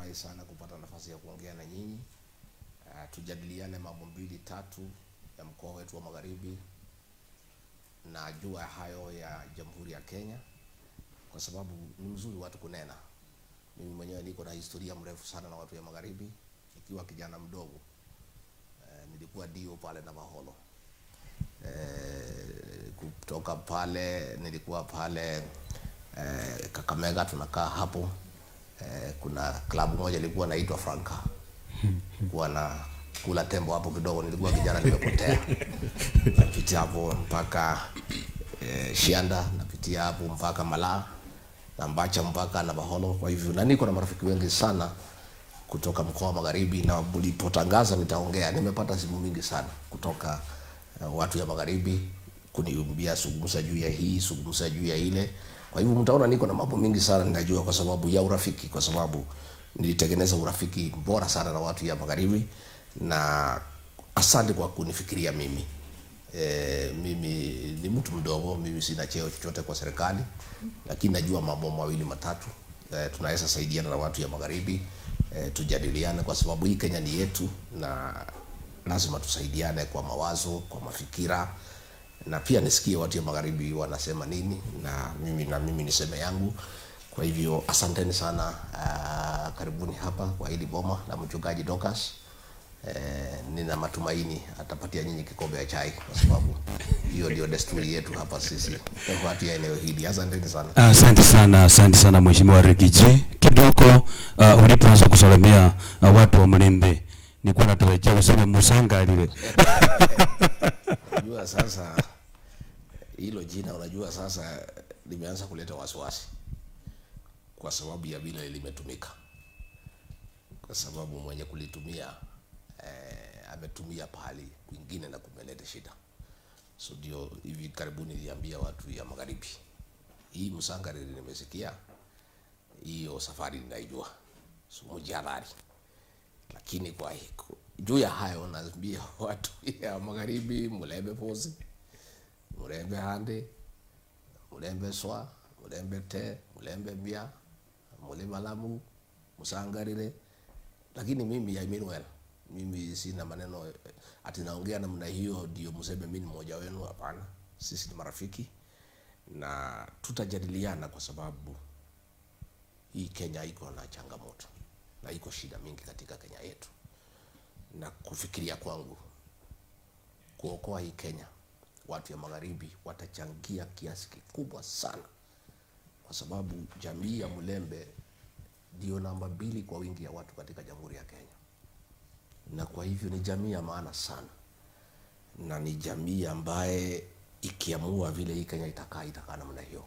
Nimefurahi sana kupata nafasi ya kuongea na nyinyi. Tujadiliane mambo mbili tatu ya mkoa wetu wa Magharibi na jua hayo ya Jamhuri ya Kenya, kwa sababu ni mzuri watu kunena. Mimi mwenyewe niko na historia mrefu sana na watu ya Magharibi. Nikiwa kijana mdogo nilikuwa dio pale Navakholo. Kutoka pale nilikuwa pale Kakamega, tunakaa hapo. Kuna klabu moja ilikuwa naitwa Franka, kuwa na kula tembo hapo kidogo, nilikuwa kijana nimepotea. Napitia hapo mpaka Shianda, napitia hapo mpaka Malaa na Mbacha mpaka Navakholo. Kwa hivyo na niko na marafiki wengi sana kutoka mkoa wa Magharibi, na mlipotangaza nitaongea, nimepata simu mingi sana kutoka watu ya Magharibi kuniambia zungumza juu ya hii, zungumza juu ya ile. Kwa hivyo mtaona niko na mambo mingi sana ninajua kwa sababu ya urafiki, kwa sababu nilitengeneza urafiki bora sana na watu ya Magharibi, na asante kwa kunifikiria mimi. Mimi ni mtu mdogo, mimi sina cheo chochote kwa serikali, lakini najua mambo mawili matatu. Tunaweza saidiana na watu ya Magharibi, tujadiliane kwa sababu hii Kenya ni yetu na lazima tusaidiane kwa mawazo, kwa mafikira, na pia nisikie watu ya Magharibi wanasema nini na mimi niseme yangu. Kwa hivyo asanteni sana, karibuni hapa kwa hili boma la mchungaji Dorcas. Nina matumaini atapatia nyinyi kikombe ya chai kwa sababu hiyo ndio desturi yetu hapa sisi watu ya eneo hili. Asanteni sana. Asante sana, asante sana Mheshimiwa Riggy G. Kidogo ulipoanza kusalimia watu wa Mulembe, nilikuwa natarajia useme musangalile. Unajua sasa hilo jina, unajua sasa limeanza kuleta wasiwasi kwa sababu ya vile limetumika, kwa sababu mwenye kulitumia ametumia pahali kwingine na kumeleta shida. So ndio hivi karibuni niliambia watu ya Magharibi, hii Musangalile nimesikia hiyo safari ninaijua, so mjihadhari. Lakini kwa juu ya hayo naambia watu ya Magharibi, mulembe posi, mulembe hande, mulembe swa, mulembe te, mulembe mbia, mulembe lamu, musangalile. Lakini mimi I mean well, mimi sina maneno ati naongea namna hiyo ndio mseme mimi ni mmoja wenu. Hapana, sisi ni marafiki na tutajadiliana, kwa sababu hii Kenya iko na changamoto na iko shida mingi katika Kenya yetu, na kufikiria kwangu kuokoa hii Kenya, watu ya Magharibi watachangia kiasi kikubwa sana, kwa sababu jamii ya Mulembe ndio namba 2 kwa wingi ya watu katika Jamhuri ya Kenya, na kwa hivyo ni jamii ya maana sana, na ni jamii ambaye ikiamua vile hii Kenya itakaa, itakaa namna hiyo.